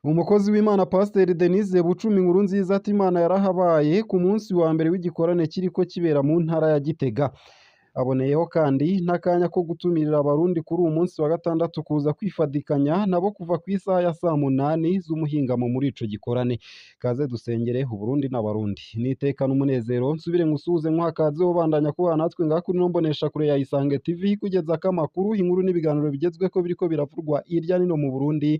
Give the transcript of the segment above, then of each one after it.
Umukozi w'Imana Pasiteri Denise Bucumi Nkurunziza ati Imana yarahabaye ku munsi wa mbere w'igikorane kiriko kibera mu ntara ya Gitega. Aboneyeho kandi n'akanya ko gutumirira Abarundi kuri uwu munsi wa gatandatu kuza kwifadikanya nabo kuva ku isaha ya saa munani z'umuhingamo muri ico gikorane. Kaze dusengere Uburundi n'Abarundi. Niteka n'umunezero nsubire ngusuhuze nkuha kaze ubandanya kubana natwe ngaha kuri ino mboneshakure ya Isange TV kugeza ko amakuru, inkuru n'ibiganiro bigezweko biriko biravugwa hirya no hino mu Burundi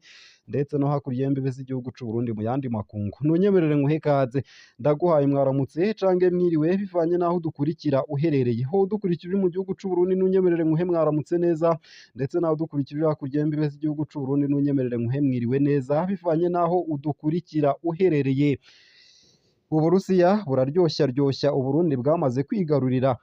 ndetse no hakurya y'imbibe z'igihugu c'u Burundi mu yandi makungu. Ntunyemerere nguhe kaze, ndaguhaye mwaramutse cange mwiriwe bivanye n'aho udukurikira uherereye. Ho udukurikira uri mu gihugu c'u Burundi ntunyemerere nguhe mwaramutse neza, ndetse naho udukurikira uri hakurya y'imbibe z'igihugu c'u Burundi ntunyemerere nguhe mwiriwe neza bivanye n'aho udukurikira uherereye. Uburusiya buraryoshya Uburundi bwamaze kwigarurira.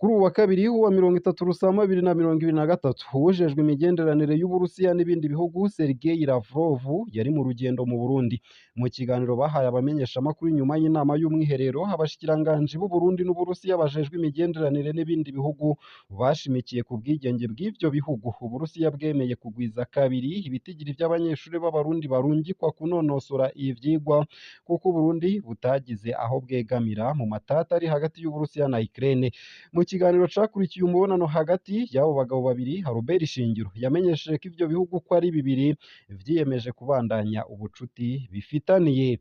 Kuri uwu wa kabiri wa 30 Rusama 2023, uwujejwe imigenderanire y'Uburusiya n'ibindi bihugu Sergei Lavrov yari mu rugendo mu Burundi. Mu kiganiro bahaye abamenyeshamakuru nyuma y'inama y'umwiherero, abashikiranganji b'u Burundi n'Uburusiya bajejwe imigenderanire n'ibindi bihugu bashimikiye ku bwigenge bw'ivyo bihugu. Uburusiya bwemeye kugwiza kabiri ibitigiri vy'abanyeshuri b'Abarundi barungikwa kunonosora ivyigwa kuko Uburundi butagize aho bwegamira mu matata ari hagati y'Uburusiya na Ukraine. Mu kiganiro cakurikiye umubonano hagati y'abo bagabo babiri, Albert Shingiro yamenyesheje ko ivyo bihugu ko ari bibiri vyiyemeje kubandanya ubucuti bifitaniye.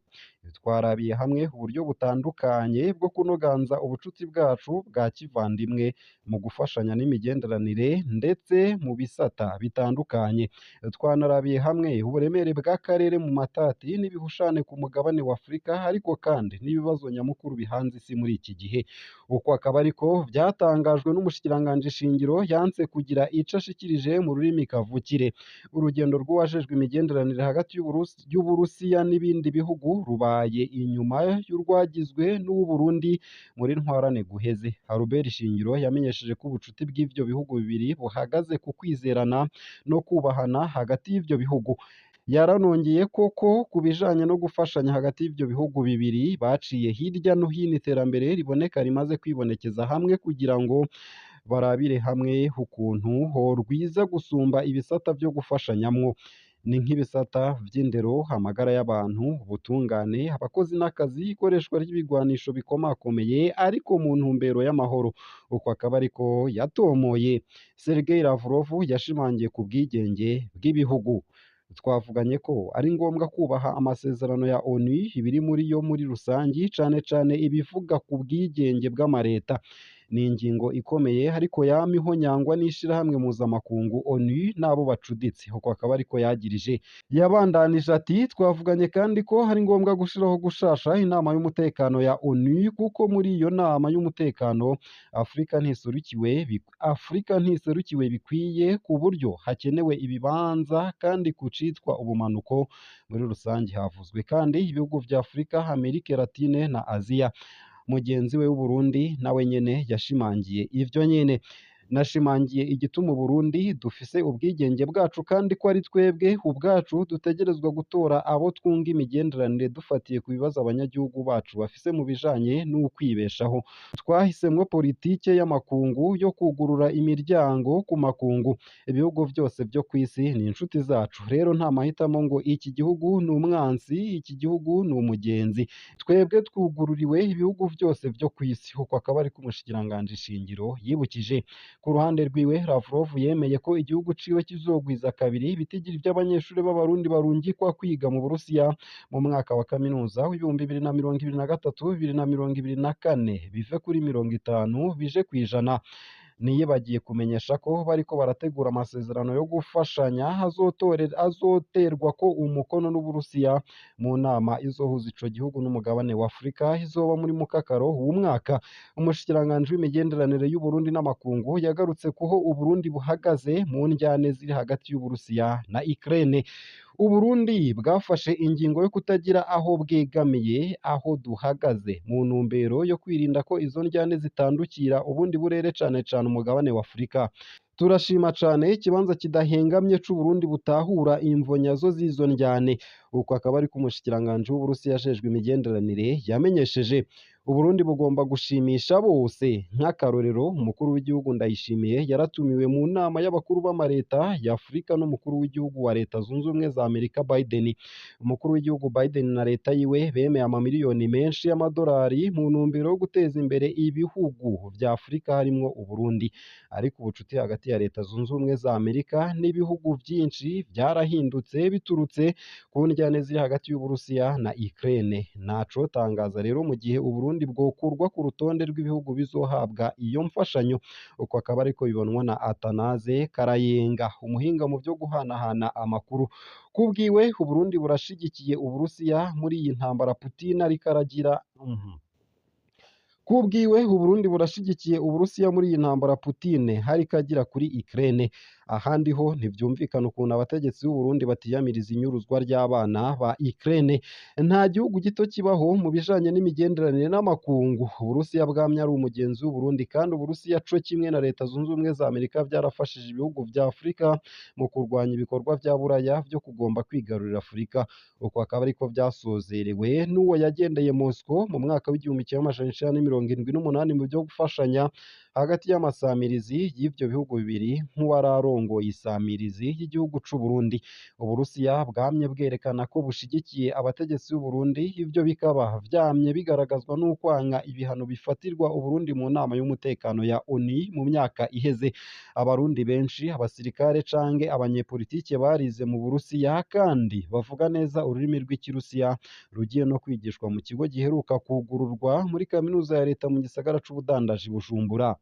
Twarabiye hamwe uburyo butandukanye bwo kunoganza ubucuti bwacu bwa kivandimwe mu gufashanya n'imigenderanire ndetse mu bisata bitandukanye. Twanarabiye hamwe uburemere bw'akarere mu matati n'ibihushane ku mugabane wa Afurika, ariko kandi n'ibibazo nyamukuru bihanze isi muri iki gihe. Uko akaba ariko byatangajwe n'umushikiranganji Shingiro yanse kugira ico ashikirije mu rurimi kavukire. Urugendo rw'uwajejwe imigenderanire hagati y'Uburusiya n'ibindi bihugu rubaye inyuma y'urwagizwe n'uw'Uburundi muri ntwarane guheze. Albert Shingiro yamenyesheje ko ubucuti bw'ivyo bihugu bibiri buhagaze ku kwizerana no kubahana hagati y'ivyo bihugu. Yaranongeye koko ku bijanye no gufashanya hagati y'ivyo bihugu bibiri baciye hirya no hino iterambere riboneka rimaze kwibonekeza hamwe kugira ngo barabire hamwe ukuntu horwiza gusumba ibisata vyo gufashanyamwo. Ni nk'ibisata vy'indero, amagara y'abantu, ubutungane, abakozi n'akazi, ikoreshwa ry'ibigwanisho bikomakomeye ariko mu ntumbero y'amahoro. Uko akaba ariko yatomoye. Sergei Lavrov yashimangiye ku bwigenge bw'ibihugu. Twavuganye ko ari ngombwa kubaha amasezerano ya ONU, ibiri muri yo muri rusangi, cane cane ibivuga ku bwigenge bw'amareta. Ni ingingo ikomeye ariko yama ihonyangwa n'ishirahamwe mpuzamakungu ONU n'abo bacuditse. Uko akaba ariko yagirije. Yabandanije ati twavuganye kandi ko ari ngombwa gushiraho gushasha inama y'umutekano ya ONU kuko muri iyo nama y'umutekano Afrika ntiserukiwe bikwiye ku buryo hakenewe ibibanza kandi kucitwa ubumanuko muri rusange. Havuzwe kandi ibihugu vya Afrika, Amerika Latine na Aziya. Mugenzi we w'Uburundi nawe nyene yashimangiye ivyo nyene. Nashimangiye igituma Uburundi dufise ubwigenge bwacu kandi ko ari twebwe ubwacu dutegerezwa gutora abo twunga imigenderanire dufatiye ku bibazo abanyagihugu bacu bafise mu bijanye n'ukwibeshaho. Twahisemwo politike y'amakungu yo kugurura imiryango ku makungu. Ibihugu vyose vyo kw'isi ni inshuti zacu, rero nta mahitamo ngo iki gihugu ni umwansi, iki gihugu ni umugenzi. Twebwe twugururiwe ibihugu vyose vyo kw'isi. Uko akaba ariko umushikiranganji Shingiro yibukije. Ku ruhande rwiwe, Lavrov yemeye ko igihugu ciwe kizogwiza kabiri ibitigiri vy'abanyeshuri b'Abarundi barungikwa kwiga mu Burusiya mu mwaka wa kaminuza w'2023 2024, bive kuri 50 bije kw'ijana. Niyibagiye kumenyesha ko bariko barategura amasezerano yo gufashanya azoterwa ko umukono n'Uburusiya mu nama izohuza ico gihugu n'umugabane wa Afurika izoba muri mukakaro w'umwaka. Umushikiranganji w'imigenderanire y'Uburundi n'amakungu yagarutse kuho Uburundi buhagaze mu ndyane ziri hagati y'Uburusiya na Ukraine. Uburundi bwafashe ingingo yo kutagira aho bwegamiye aho duhagaze mu ntumbero yo kwirinda ko izo ndyane zitandukira ubundi burere cane cane umugabane wa Afurika. Turashima cane ikibanza kidahengamye c'Uburundi butahura imvo nyazo z'izo ndyane. Uko akaba ariko umushikiranganji w'Uburusiya ajejwe imigenderanire yamenyesheje. Uburundi bugomba gushimisha bose. Nk'akarorero, umukuru w'igihugu Ndayishimiye yaratumiwe mu nama y'abakuru b'amareta ya Afurika n'umukuru w'igihugu wa Leta Zunze Ubumwe za Amerika Biden. Umukuru w'igihugu Biden na leta yiwe bemeye amamiliyoni menshi y'amadolari mu ntumbero yo guteza imbere ibihugu vya Afurika harimwo Uburundi. Ariko ubucuti hagati ya Leta Zunze Ubumwe za Amerika n'ibihugu vyinshi vyarahindutse biturutse ku ndyane ziri hagati y'Uburusiya na Ukraine. Ntacotangaza rero mu gihe Uburundi bwokurwa ku rutonde rw'ibihugu bizohabwa iyo mfashanyo. Uko akaba ariko bibonwa na Athanase Karayenga, umuhinga mu vyo guhanahana amakuru. Kubwiwe, Uburundi burashigikiye Uburusiya muri iyi ntambara Putin ariko aragira. Kubwiwe, Uburundi burashigikiye Uburusiya muri iyi ntambara Putin hariko agira kuri Ukraine. Ahandi ho ntivyumvikana ukuntu abategetsi b'Uburundi batiyamiriza inyuruzwa ry'abana ba Ukraine. Nta gihugu gito kibaho mu bijanye n'imigenderanire n'amakungu. Uburusiya bwamye ari umugenzi w'Uburundi, kandi Uburusiya co kimwe na Leta Zunze Ubumwe za Amerika vyarafashije ibihugu vya Afurika mu kurwanya ibikorwa vya Buraya vyo kugomba kwigarurira Afurika. Uko akaba ariko vyasozerewe n'uwo yagendeye Moscow mu mwaka w'1978 mu vyo gufashanya hagati y'amasamirizi y'ivyo bihugu bibiri nk'uwararongoye isamirizi y'igihugu c'u Burundi. Uburusiya bwamye bwerekana ko bushigikiye abategetsi b'u Burundi, ivyo bikaba vyamye bigaragazwa n'ukwanka ibihano bifatirwa Uburundi mu nama y'umutekano ya ONU mu myaka iheze. Abarundi benshi, abasirikare canke abanyepolitike barize mu Burusiya kandi bavuga neza ururimi rw'Ikirusiya, rugiye no kwigishwa mu kigo giheruka kugururwa muri kaminuza ya leta mu gisagara c'ubudandaji Bujumbura.